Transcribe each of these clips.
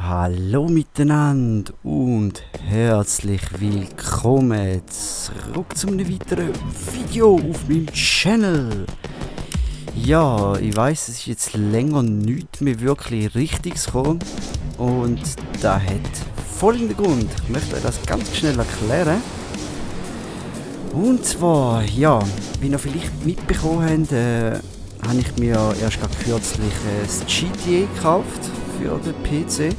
Hallo miteinander und herzlich willkommen zurück zu einem weiteren Video auf meinem Channel. Ja, ich weiß, es ist jetzt länger nichts mehr wirklich Richtiges gekommen und das hat folgenden Grund. Ich möchte euch das ganz schnell erklären. Und zwar, ja, wie ihr vielleicht mitbekommen habt, habe ich mir erst kürzlich das GTA gekauft für den PC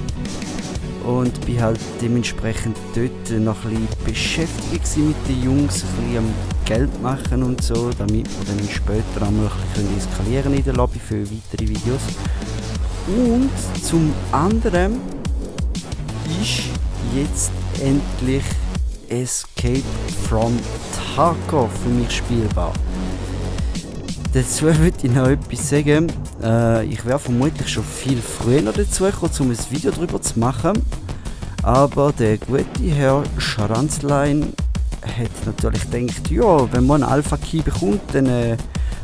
und bin halt dementsprechend dort noch ein bisschen beschäftigt mit den Jungs, ein bisschen am Geld machen und so, damit wir dann später einmal ein bisschen eskalieren in der Lobby für weitere Videos. Und zum anderen ist jetzt endlich Escape from Tarkov für mich spielbar. Dazu würde ich noch etwas sagen. Ich wäre vermutlich schon viel früher dazu gekommen, um ein Video darüber zu machen. Aber der gute Herr Schranzlein hat natürlich gedacht, ja, wenn man einen Alpha-Key bekommt, dann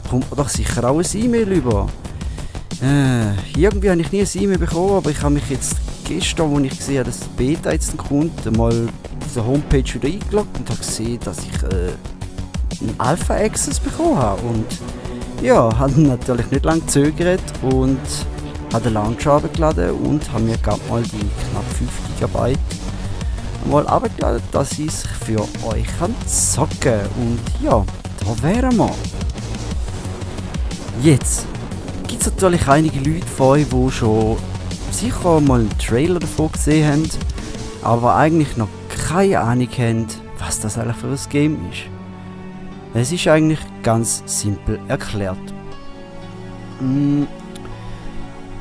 kommt man doch sicher auch ein E-Mail über. Irgendwie habe ich nie ein E-Mail bekommen, aber ich habe mich jetzt gestern, als ich gesehen habe, dass die Beta jetzt kommt, mal auf der Homepage wieder eingeloggt und habe gesehen, dass ich einen Alpha-Access bekommen habe. Und ja, habe natürlich nicht lange gezögert und habe den Launcher runtergeladen und habe mir gerade mal die knapp 5 GB mal runtergeladen, dass ich es für euch zocken kann. Und ja, da wären wir. Jetzt gibt es natürlich einige Leute von euch, die schon sicher mal einen Trailer davon gesehen haben, aber eigentlich noch keine Ahnung haben, was das eigentlich für ein Game ist. Es ist eigentlich ganz simpel erklärt.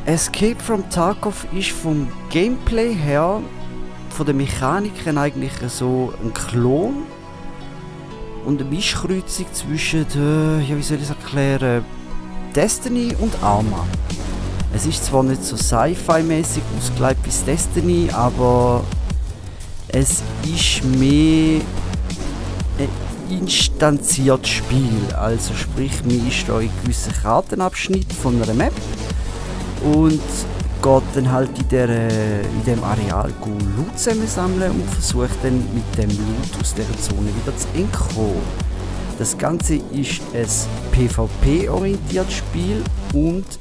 Escape from Tarkov ist vom Gameplay her, von den Mechaniken eigentlich so ein Klon und eine Mischkreuzung zwischen, ja, wie soll ich es erklären, Destiny und Arma. Es ist zwar nicht so Sci-Fi-mäßig ausgelegt wie Destiny, aber es ist mehr instanziertes Spiel, also sprich, man ist da in gewissen Kartenabschnitt von einer Map und geht dann halt in dem Areal Loot sammeln und versucht dann mit dem Loot aus dieser Zone wieder zu entkommen. Das Ganze ist ein PvP-orientiertes Spiel und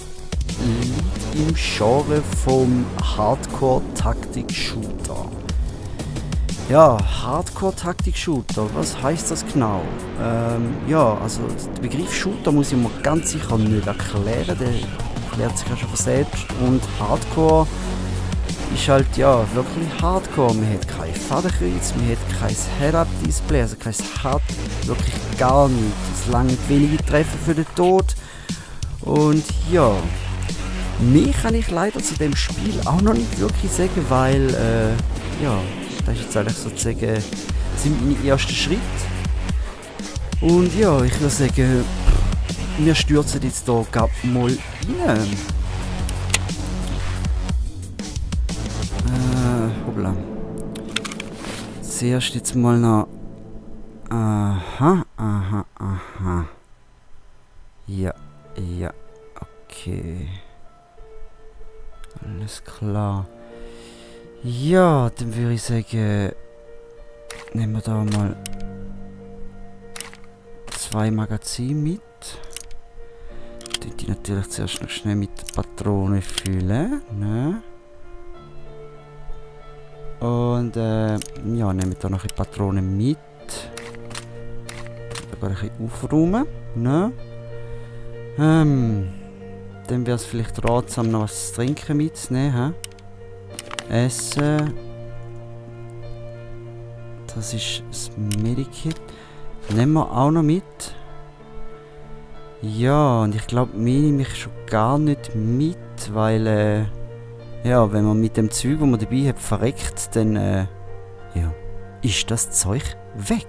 liegt im Genre vom Hardcore-Taktik-Shooter. Ja, Hardcore-Taktik-Shooter, was heißt das genau? Ja, also der Begriff Shooter muss ich mir ganz sicher nicht erklären, der erklärt sich ja schon von selbst. Und Hardcore ist halt ja wirklich Hardcore. Man hat kein Fadenkreuz, man hat kein Head-Up-Display, also kein HUD, wirklich gar nichts. Es langt wenige Treffer für den Tod. Und ja, mehr kann ich leider zu dem Spiel auch noch nicht wirklich sagen, weil ja, das ist jetzt eigentlich sozusagen meine ersten Schritte. Und ja, ich würde sagen, wir stürzen jetzt hier gerade mal rein. Hoppla. Zuerst jetzt mal noch. Aha. Ja, okay. Alles klar. Ja, dann würde ich sagen, nehmen wir da mal 2 Magazine mit. Die natürlich zuerst noch schnell mit Patronen füllen. Ne? Und ja, nehmen wir da noch ein bisschen Patronen mit. Da ein bisschen aufräumen. Ne? Dann wäre es vielleicht ratsam, noch was zu trinken mitzunehmen. Essen. Das ist das Medikit. Nehmen wir auch noch mit. Ja, und ich glaube, mehr nehme ich schon gar nicht mit, weil ja, wenn man mit dem Zeug, das man dabei hat, verreckt, dann ja, ist das Zeug weg.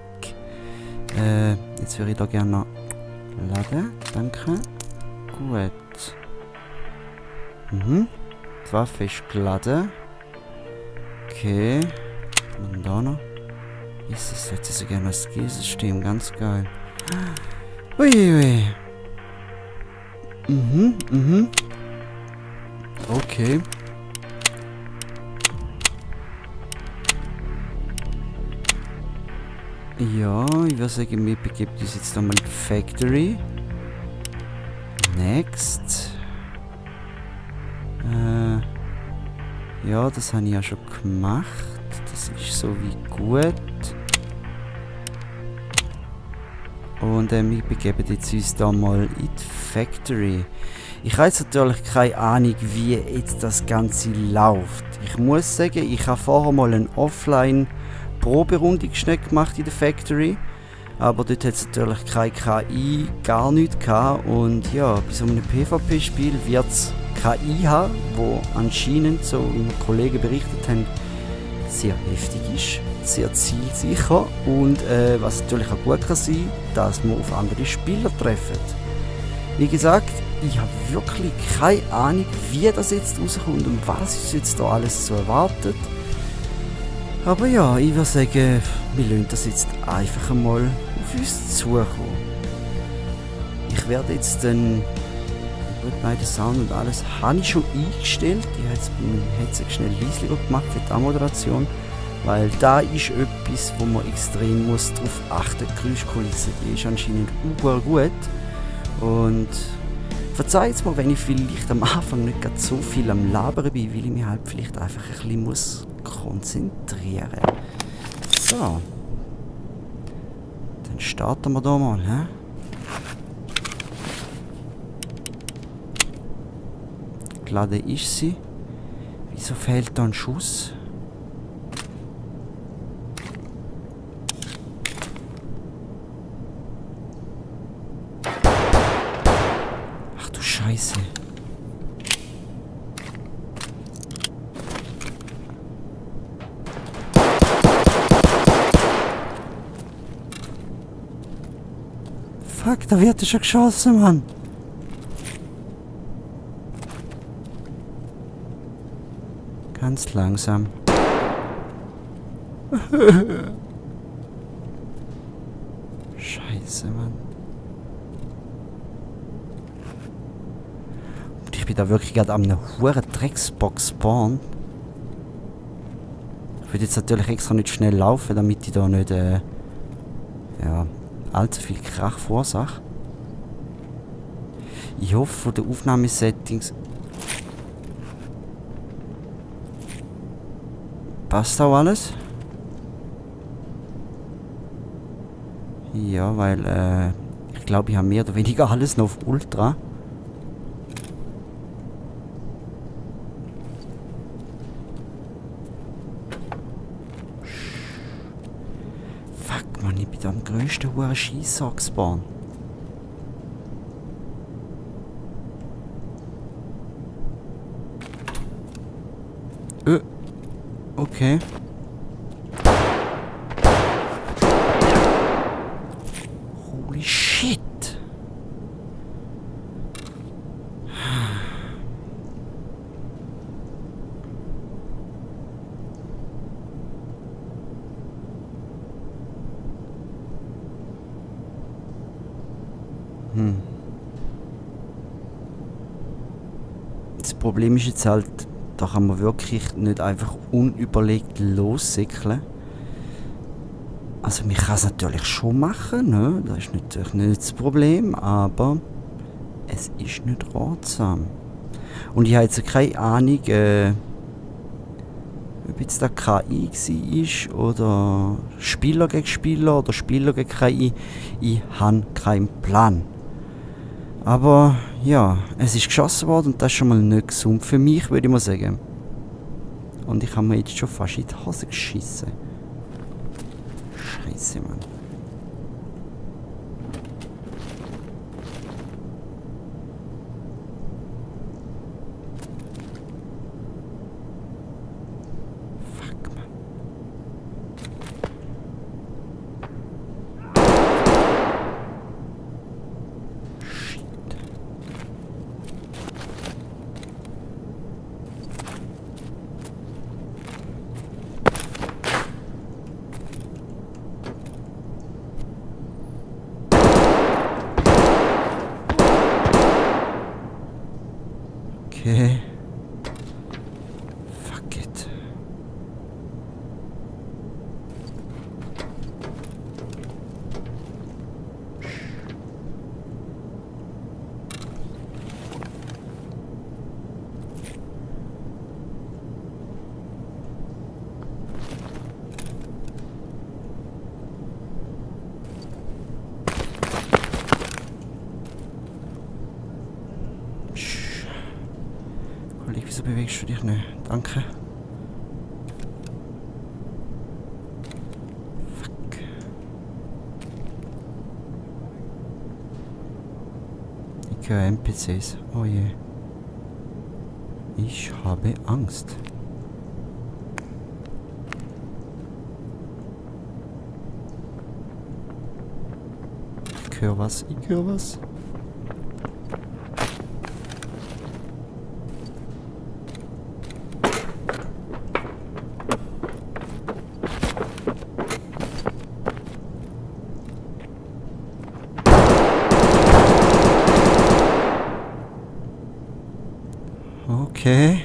Jetzt würde ich da gerne noch laden. Danke. Gut. Die Waffe ist geladen. Okay. Und da noch. Ist das jetzt sogar noch ein Skillsystem? Ganz geil. Uiui. Okay. Ja, ich würde sagen, wir begeben uns jetzt nochmal in die Factory. Next. Ja, das habe ich ja schon gemacht. Das ist so wie gut. Und wir begeben jetzt uns da mal in die Factory. Ich habe jetzt natürlich keine Ahnung, wie jetzt das Ganze läuft. Ich muss sagen, ich habe vorher mal eine Offline-Proberunde schnell gemacht in der Factory. Aber dort hat es natürlich keine KI, gar nichts gehabt. Und ja, bei so einem PvP-Spiel wird es KI haben, wo anscheinend, so wie meine Kollegen berichtet haben, sehr heftig ist, sehr zielsicher und was natürlich auch gut kann sein, dass man auf andere Spieler treffen. Wie gesagt, ich habe wirklich keine Ahnung, wie das jetzt rauskommt und was uns jetzt da alles so erwartet. Aber ja, ich würde sagen, wir lassen das jetzt einfach einmal auf uns zukommen. Ich werde jetzt dann bei den Sound und alles habe ich schon eingestellt. Ich habe jetzt mit dem Headset schnell leislicher gemacht für die Moderation, weil da ist etwas, wo man extrem muss darauf achten muss. Die Geräuschkulisse, die ist anscheinend gut. Und verzeiht mir, wenn ich vielleicht am Anfang nicht gerade so viel am Labern bin, weil ich mich halt vielleicht einfach ein bisschen muss konzentrieren muss. So. Dann starten wir da mal, hä? Geladen ist sie. Wieso fehlt da ein Schuss? Ach du Scheiße. Fuck, da wird schon geschossen, Mann. Ganz langsam. Scheiße, Mann. Und ich bin da wirklich gerade am einer hohen Drecksbox spawnen. Ich würde jetzt natürlich extra nicht schnell laufen, damit ich da nicht allzu viel Krach verursache. Ich hoffe, von den Aufnahmesettings passt auch alles? Ja, weil ich glaube, ich habe mehr oder weniger alles noch auf Ultra. Fuck, Mann, ich bin da am grössten hohen Scheisssack spawnen. Okay. Holy shit. Das Problem ist jetzt halt, da kann man wirklich nicht einfach unüberlegt lossäckeln. Also man kann es natürlich schon machen, ne? Das ist natürlich nicht das Problem, aber es ist nicht ratsam. Und ich habe jetzt keine Ahnung, ob jetzt da KI war oder Spieler gegen Spieler oder Spieler gegen KI. Ich habe keinen Plan. Aber ja, es ist geschossen worden und das ist schon mal nicht gesund für mich, würde ich mal sagen. Und ich habe mir jetzt schon fast in die Hose geschissen. Scheiße, Mann. Fuck, Mann. Okay. Fuck it. bewegst du dich nicht. Danke. Fuck. Ich höre NPCs. Oh je. Ich habe Angst. Ich höre was. Ich höre was. Okay.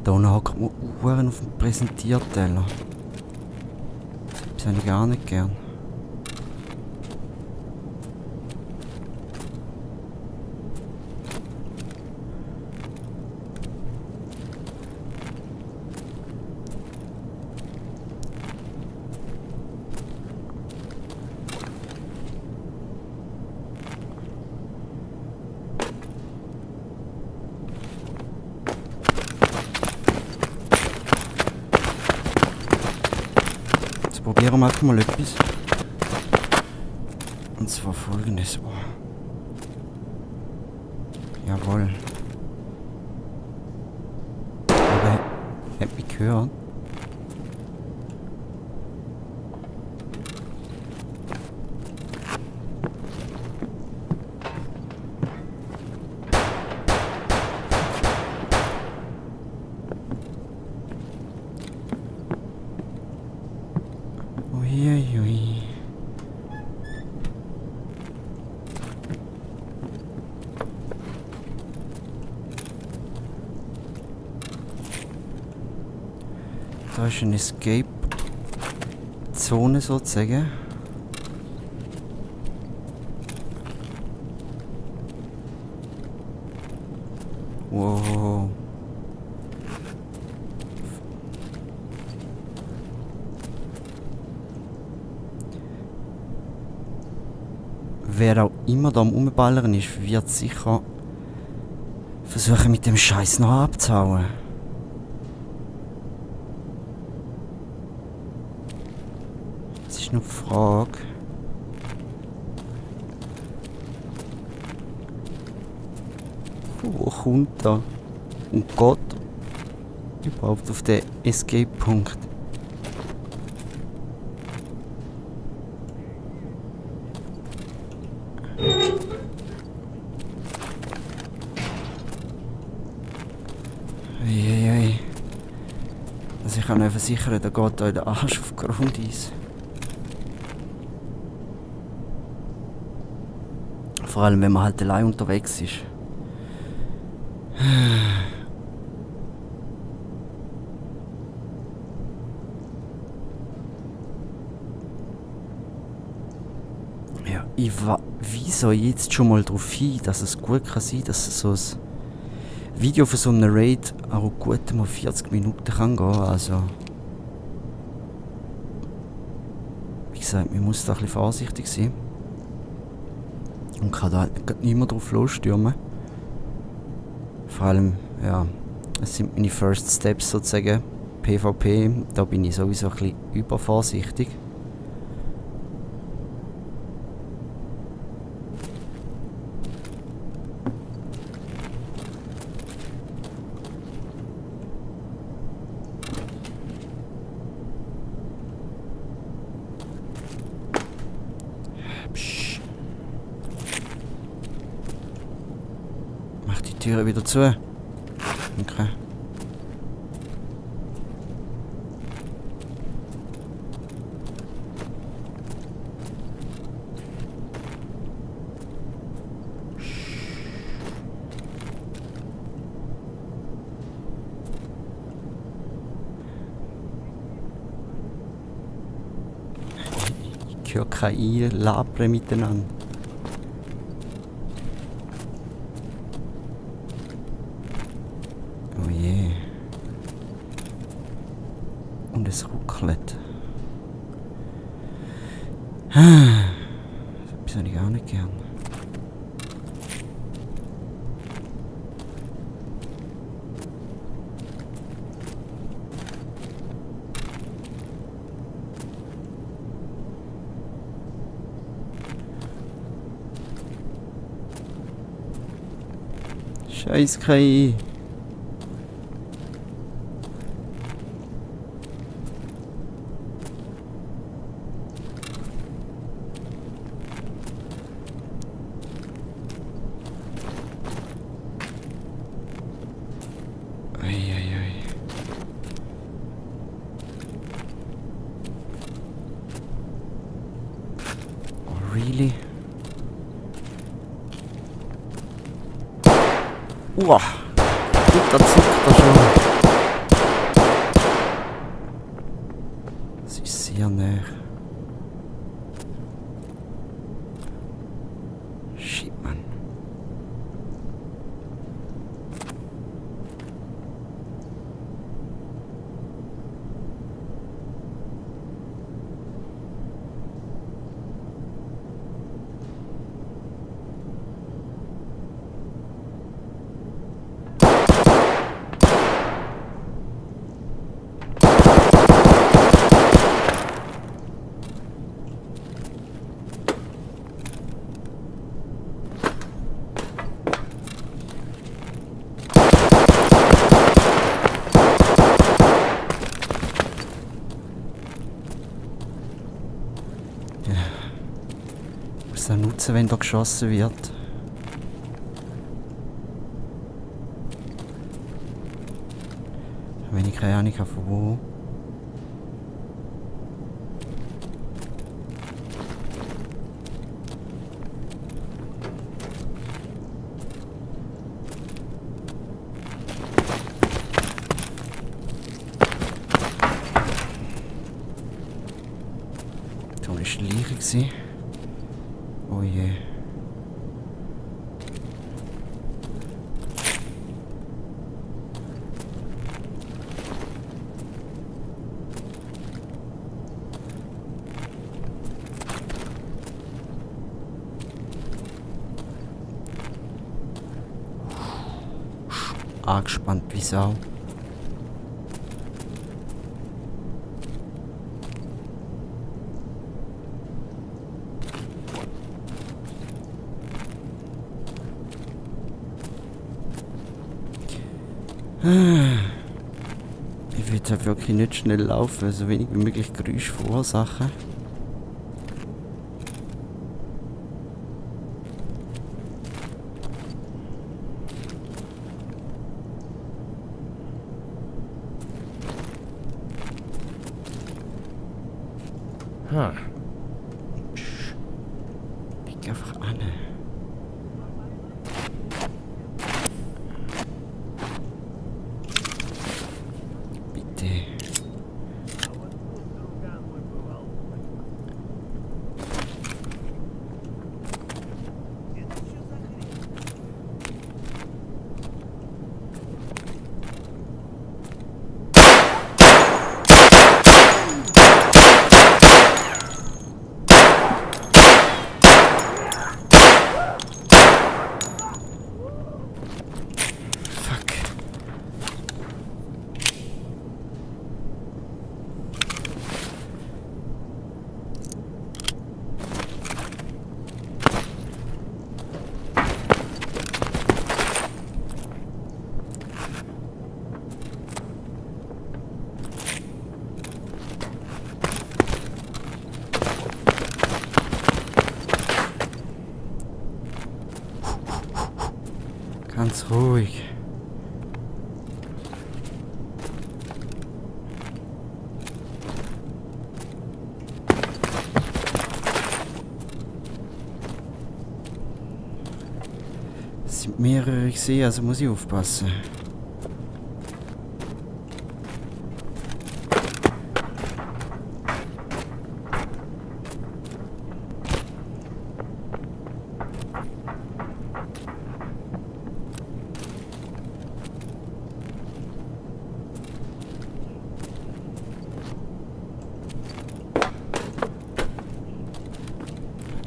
Da unten hockt man Uhren auf dem Präsentierteller. Das habe ich gar nicht gern. Probieren wir einfach mal etwas. Und zwar folgendes. Oh. Jawohl. Aber hat mich gehört. Uiuiui. Da ist eine Escape-Zone sozusagen. Wow. Wer auch immer da am Rumballern ist, wird sicher versuchen, mit dem Scheiß noch abzuhauen. Das ist nur die Frage. Wo kommt da? Und Gott überhaupt auf den Escape-Punkt? Eieiei. Also ich kann euch versichern, da geht euch der Arsch auf Grundeis. Vor allem, wenn man halt allein unterwegs ist. Ja, wie soll ich jetzt schon mal darauf hin, dass es gut kann sein, dass es so ein Video für so einen Raid auch gut mal 40 Minuten kann gehen, also... Wie gesagt, man muss da ein bisschen vorsichtig sein. Und kann da halt nicht mehr drauf losstürmen. Vor allem, ja, es sind meine First Steps sozusagen. PvP, da bin ich sowieso ein bisschen übervorsichtig. Psch. Mach die Türe wieder zu. Okay. Ich höre KI labern miteinander. Und es ruckelt. Das habe ich auch nicht gern. Scheiß KI. Really? Uah! Gut, da zuckt er schon. Es ist sehr nah. Shit, Mann. Was auch nutzen, wenn da geschossen wird. Wenn ich keine Ahnung habe, von wo. Da war die Leiche gewesen. Oh je. Angespannt wie Sau. Ich will da wirklich nicht schnell laufen, so wenig wie möglich Geräusch verursachen. Ich einfach an. Bitte. Ganz ruhig. Es sind mehrere gesehen, also muss ich aufpassen.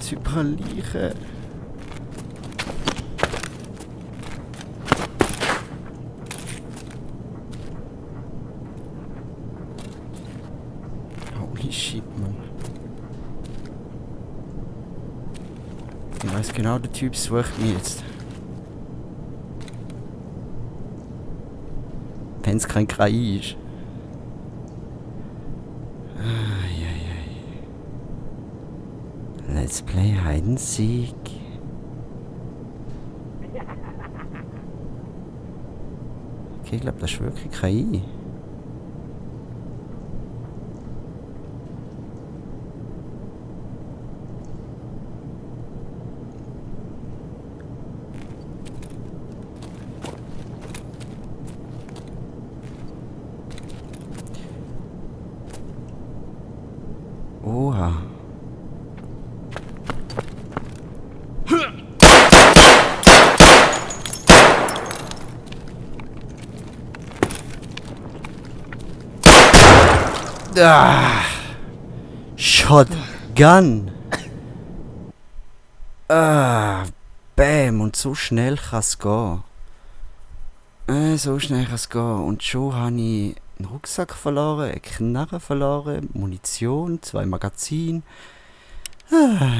etwas über eine Leiche. Holy shit, Mann. Ich weiß genau, der Typ sucht mich jetzt. Wenn es kein KI ist. Let's play Hide and Seek. Okay, ich glaube, das ist wirklich KI. Oha. Ah. Shotgun. Ah. Bam. Und so schnell kann es gehen. So schnell kann es gehen. Und schon habe ich einen Rucksack verloren, eine Knarre verloren, Munition, 2 Magazine. Ah.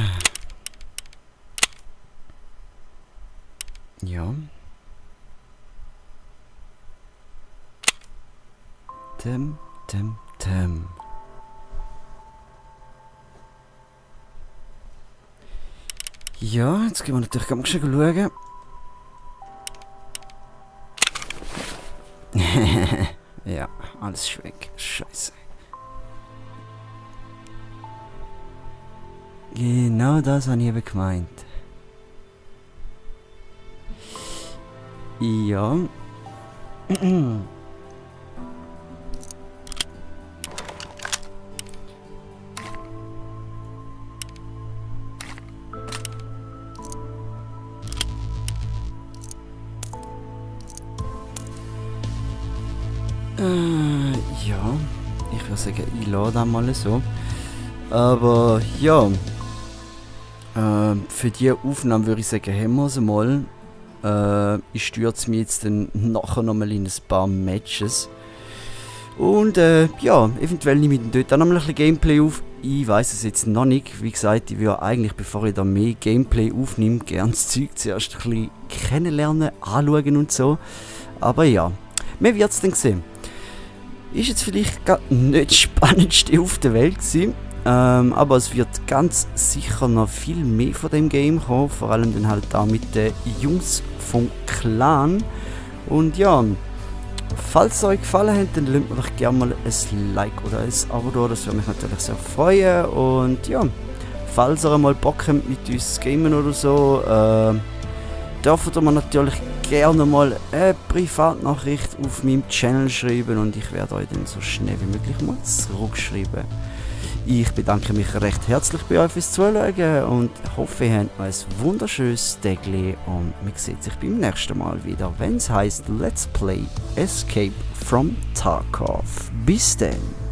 Ja. Tem. Ja, jetzt gehen wir natürlich ganz schnell schauen. Ja, alles ist weg. Scheiße. Genau das habe ich eben gemeint. Ja. Ja, ich würde sagen, ich lade das mal so. Aber ja, für diese Aufnahme würde ich sagen, haben wir es mal. Ich stürze mich jetzt dann nachher nochmal in ein paar Matches. Und ja, eventuell nehme ich dann dort auch nochmal ein bisschen Gameplay auf. Ich weiß es jetzt noch nicht. Wie gesagt, ich würde eigentlich, bevor ich da mehr Gameplay aufnehme, gerne das Zeug zuerst ein bisschen kennenlernen, anschauen und so. Aber ja, wir werden es dann sehen. Ist jetzt vielleicht gar nicht das Spannendste auf der Welt gewesen, aber es wird ganz sicher noch viel mehr von dem Game kommen, vor allem dann halt auch mit den Jungs vom Clan. Und ja, falls es euch gefallen hat, dann lasst mir doch gerne mal ein Like oder ein Abo da, das würde mich natürlich sehr freuen. Und ja, falls ihr mal Bock habt mit uns zu gamen oder so, dürft ihr mir natürlich gerne mal eine Privatnachricht auf meinem Channel schreiben und ich werde euch dann so schnell wie möglich mal zurückschreiben. Ich bedanke mich recht herzlich bei euch fürs Zuschauen und hoffe, ihr habt noch ein wunderschönes Tägli und man sieht sich beim nächsten Mal wieder, wenn es heißt Let's Play Escape from Tarkov. Bis dann!